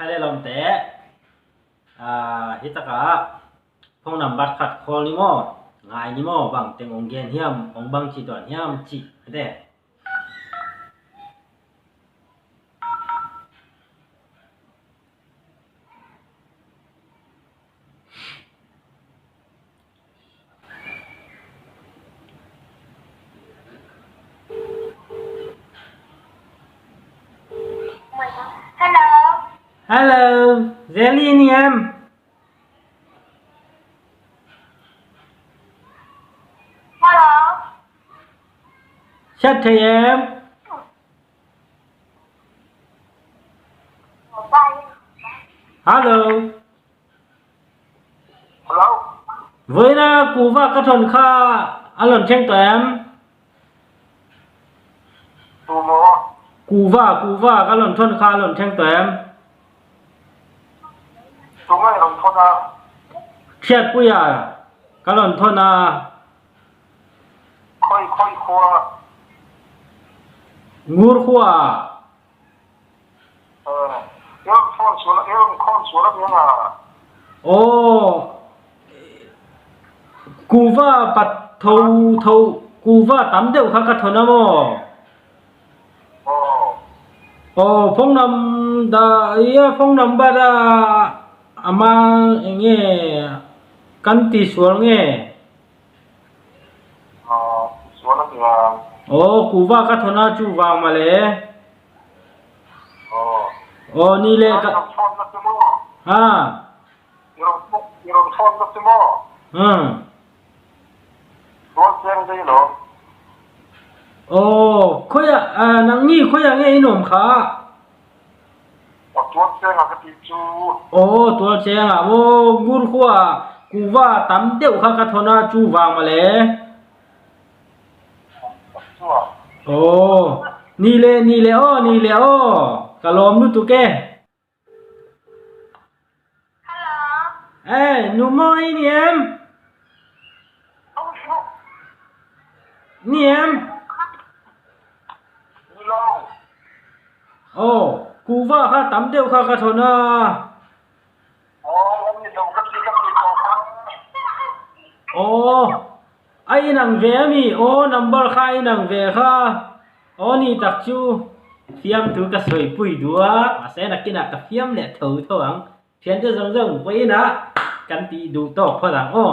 Khai le lawm teh. Hi takah phone number khat call ni maw, ngai ni maw bang teng ong gen hiam ong bang chi tuan hiam chi ate. Hello. Hello, Zelly ni em? Hello. Chat thei em? Hello. Hello. Vawiina kuhva ka thawn kha a rawn thleng tawh em? Tu maw? Kuhva, kuhva ka rawn thawn kha a rawn thleng tawh em? Tu nge rawn thawn a? Hriatpuia ka rawn thawn a. Khawi khawi khua? Ngur khua. Aw kuhva pat tho tho kuhva tam deuh kha ka thawn a maw? Aw phone nam dah ia phone number a ama eng nge kan tisual nge? Aw kuhva ka thawn a chu vang mawle. Aw ni le ka ha Aw khawiah nangni khawiah nge in awm kha? Aw tualchengah maw Ngurhua kuhva tam deuh kha ka thawn a chu vang mawle. Aw, ni le ni le aw, ni le aw, ka lawm lutuk e. Hello. Ei, nu mawi ni em? Ni em? Ni lo. Aw, kuhva kha tam deuh kha ka thawn a. Aw, a inang ve a mi? Aw, number kha a inang ve kha. Aw ni tak chu fiamthu ka sawipui duh a, mahse nakinah ka fiam leh tho tho ang. Thiante zawng zawng vawiinah kan tih duh tawk phawt ang aw.